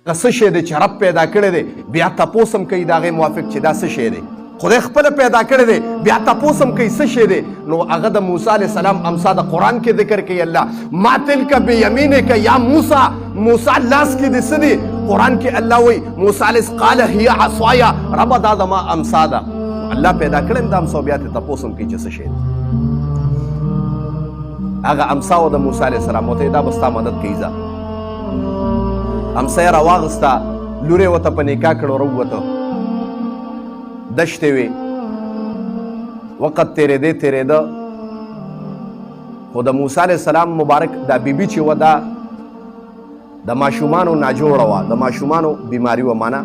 هغه څه شی دی چې رب پیدا کړی دی، بیا تپوس هم کوي د هغې موافق چې دا څه شی دی. خدای خپله پیدا کړی دی، بیا تپوس هم کوي څه شی دی. نو هغه د موسی علیه السلام امسا د قرآن کې ذکر کوي الله، ما تلک بیمینک یا موسی، موسی لاس کې دې څه دي؟ قرآن کې الله وایي موسی علیه قال هي عصایا، ربه دا زما امسا ده. الله پیدا کړی هم دا امسا، بیا ترې تپوس هم کوي چې څه شی دی. هغه امسا وه د موسی علیه السلام، ورته دا به ستا مدد کوي، ځه. امسا یې راواغسته، لور یې ورته په نکاح کړو، راووته. دشتې وې، وقت تېرېدی تېرېده، خو د موسی علیه السلام مبارک دا بیبي چې وه، دا د ماشومانو ناجوړه وه، د ماشومانو بیماري وه، معنا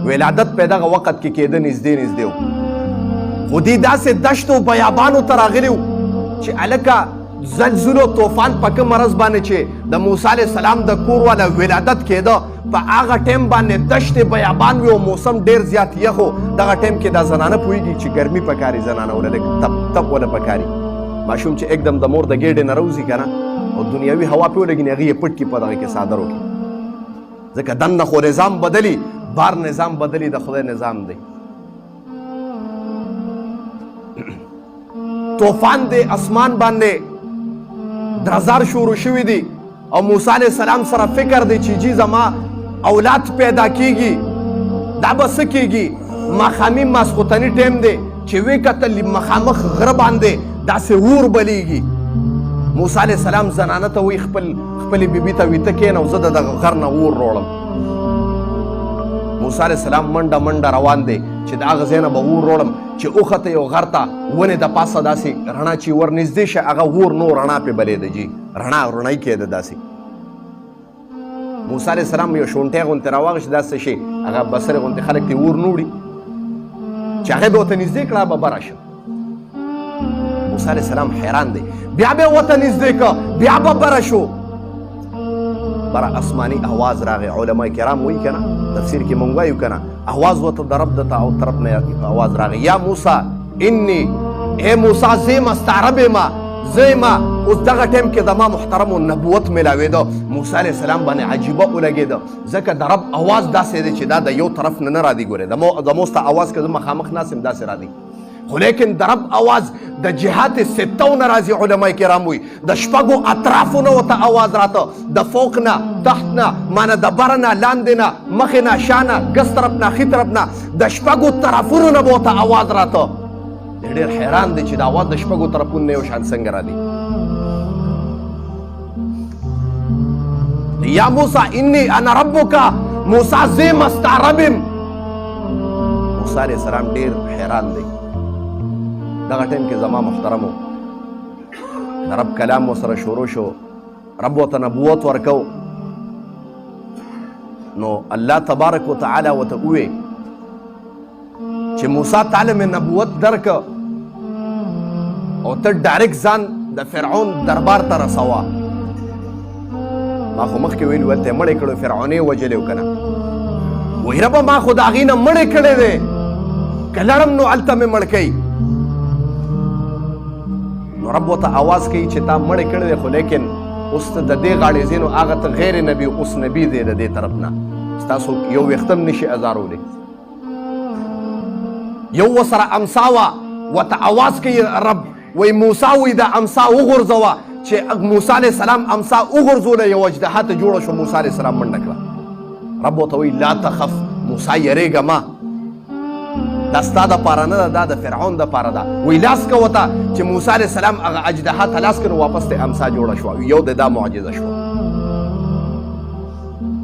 ولادت په دغه وخت کې کېده، نږدې نږدې و. خو دی داسې دشتو بیابانو ته راغلي وو چې هلکه زلزلو طوفان په کوم مرض باندې چې د موسی علیه السلام د کور والا ولادت کېده، په هغه ټایم باندې دشتې بیابان وي او موسم ډېر زیات یخ و. دغه ټایم کې دا زنانه پوهېږي چې ګرمي پکاري، زنانه وله لږ تپ تپ وله پکاري. ماشوم چې اکدم د مور د ګېډې نه راوځي که نه، او دنیاوي هوا پرې ولګي، نو هغې یې پټ کړي په دغه کې څادرو کې، ځکه دننه خو نظام بدلي، بار نظام بدلي، د خدای نظام دی. طوفان دی، اسمان باندې درزار شروع شوي دي، او موسی علیه السلام سره فکر دی چې جی زما اولاد پیدا کیږي، دا به څه کیږي. ماښامي ماسخوتني ټایم دی چې ویې کتل مخامخ غره باندې داسې اور بلیږي. موسی علیه السلام زنانه ته وایي، خپل خپلې بیبي ته وایي، ته کښېنه او زه د دغه غر نه اور راوړم. موسی علیه السلام منډه منډه روان دی چې د هغه ځای نه به اور راوړم. چې وخته یو غر ته، ونې د پاسه داسې رڼا چې ورنږدې شه، هغه اور نو رڼا پرې بلېده، جي رڼا رڼایي کېده داسې. موسی علیه السلام یو شونټی غونتې راواغېست، دا څه شی، هغه بصرې غونتې خلک ترې اور نه وړي، چې هغه به ورته نږدې کړه به بره شه. موسی علیه السلام حیران دی، بیا به ورته نږدې که، بیا به بره شو. بره آسماني اواز راغی. علما کرام وایي که نه، تفسیر کې مونږ وایو که نه، اواز ورته د رب د طرف نه اواز راغی، یا موسی انی، ای موسی زه یم ستا رب یم، زه یم. اوس دغه ټایم کې زما محترمو نبوت ملاوېده. موسی علیه السلام باندې عجیبه ولګېده، ځکه د رب اواز داسې دی چې دا د یو طرف نه نه راځي. ګورې زمو ستا اواز که زه مخامخ ناست یم داسې راځي، خو لیکن د رب اواز د جهات ستو نه راځي. علما کرام وایي د شپږو اطرافو نه ورته اواز راته، د فوق نه، تحت نه، معنی د بره نه، لاندې نه، مخې نه، شا نه، ګس طرف نه، ښي طرف نه، د شپږو طرفونو نه به ورته اواز راته. دی ډېر حیران دی چې د اواز د شپږو طرفونو نه یو شان څنګه راځي. یا موسی انی انا ربک، موسی زه یم ستا رب یم. موسی علیه السلام ډېر حیران دی. دغه ټایم کې زما محترمو د رب کلام ورسره شروع شو، رب ورته نبوت ورکو. نو الله تبارک وتعالی ورته ووی چې موسی تعالی مې نبوت درک او ته ډایرکټ ځان د فرعون دربار ته رسوه. ما خو مخکې ویلي هلته یې مړی کړو، فرعون یې وژلی و که نه. وایي ربه ما خو د هغې نه مړی کړی دی، که لړم نو هلته مې مړ کوي. نو رب ورته اواز کوي چې تا مړی کړی دی، خو لیکن اوس ته د دې غاړې ځې، نو هغه ته غیر نبي، اوس نبي دی، د دې طرف نه ستاسو یو ویښته هم نشي ازارولی. یو ورسره امسا وه، ورته اواز کوي رب، وایي موسی، وایي دا امسا وغورځوه. چې موسی علیه السلام امسا وغورځوله، یو اژدها ته جوړه شوه. موسی علیه السلام منډه کړه. رب ورته وایي لا تخف موسی، یریږه مه، دا ستا دپاره نه ده، دا د فرعون دپاره ده. وایي لاس که ورته. چې موسی علیه السلام هغه اژدها ته لاس کړ، نو واپس ته امسا جوړه شوه. یو د دا معجزه شوه.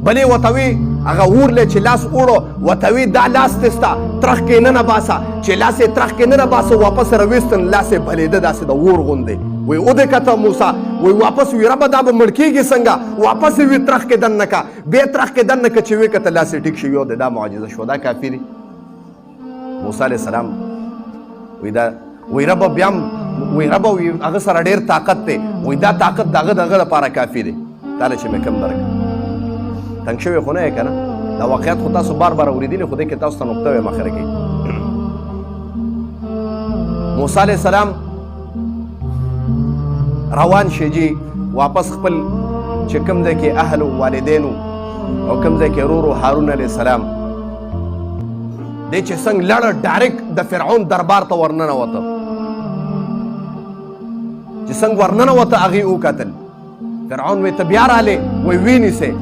بلې ورته وی هغه اور له چې لاس اوړو، ورته وی دا لاس دی ستا، ترخ کې ننه باسه. چې لاس یې ترخ کې ننه باسه، واپس راویستن، لاس یې بلېده داسې د اور غوندې. وایي ودې کته موسی، وایي واپس وی ربه دا به مړ کېږي څنګه؟ واپس یې وی ترخ کې دننه که، بیا ترخ کې دننه که، چې ویې کته لاس یې ټیک شو. یو دی دا معجزه شوه، دا کافي دی. موسی علیه السلام وی دا وی رب بیا وی رب وی هغه سره ډیر طاقت دی، وی دا طاقت دغه دغه لپاره کافی دی، تاله چې مې کم درک تنګ شوی خو نه یې که نه. دا واقعیت خو تاسو بار بار اورېدلي، خو دې کې تاسو ته نقطه وایم اخره کې. موسی علیه السلام روان شي جی واپس خپل چې کوم ځای کې اهل او والدینو. او کوم ځای کې ورور هارون علیه السلام دی چې څنګه لړ ډایرکټ د فرعون دربار ته ورننوته، چې څنګه ورننوته هغې وکتل. فرعون وی ته بیا رالې، وی وینیسې.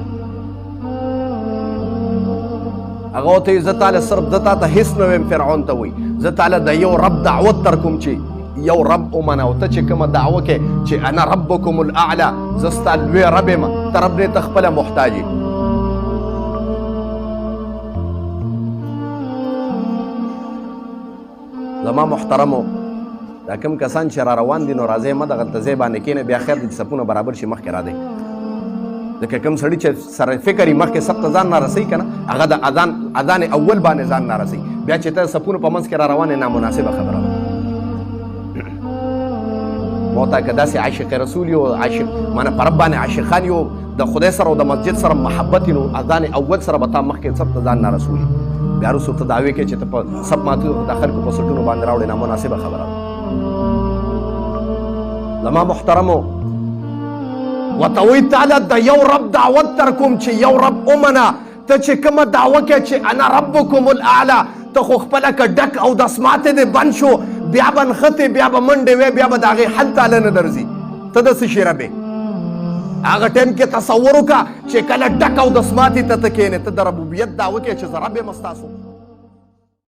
هغه ورته زه تاله صرف زه تاته هېڅ نه ویم. فرعون ته وایي زه تاله د یو رب دعوت در کوم چې یو رب ومنه، او ته چې کومه دعوه کوې چې انا ربکم الاعلی، زه ستا لوی رب یم، ته رب نه ته خپله محتاج یې. زما محترمو، دا کوم کسان چې را روان دي نو راځئ مه دغلته ځای باندې کښېنئ، بیا خیر دی چې صفونه برابر شي مخکې را دی. ځکه کوم سړي چې سره فکر یې مخکې صف ته ځان نه رسوي که نه، هغه د اذان اول باندې ځان نه رسوي، بیا چې ته صفونو په منځ کې را روان یې نامناسبه خبره ده. موتا که داسې عاشق رسول یو، عاشق معنی په رب باندې عاشقان یو، د خدای سره او د مسجد سره محبت نو اذان اول سره به تا مخکې صف ته ځان نه رسولي، بیا وروسته ته دعوې کوې چې ته په صف ماتو د خلکو په سټونو باندې راوړې، نامناسبه خبره ده. زما محترمو، ورته وایي تاله د یو رب دعوت در کوم چې یو رب ومنه، ته چې کومه دعوه کوې چې انا ربکم الاعلی، ته خو خپله که ډک او دس ماتې دې بند شو، بیا به نښتې، بیا به منډې وې، بیا به د هغې حل تاله نه درځي، ته د څه شي رب یې؟ هغه ټایم کې تصور وکړه چې کله ډک او دس ماتې ته ته کښېنې، ته د ربوبیت دعوه کوې چې زه رب یم ستاسو.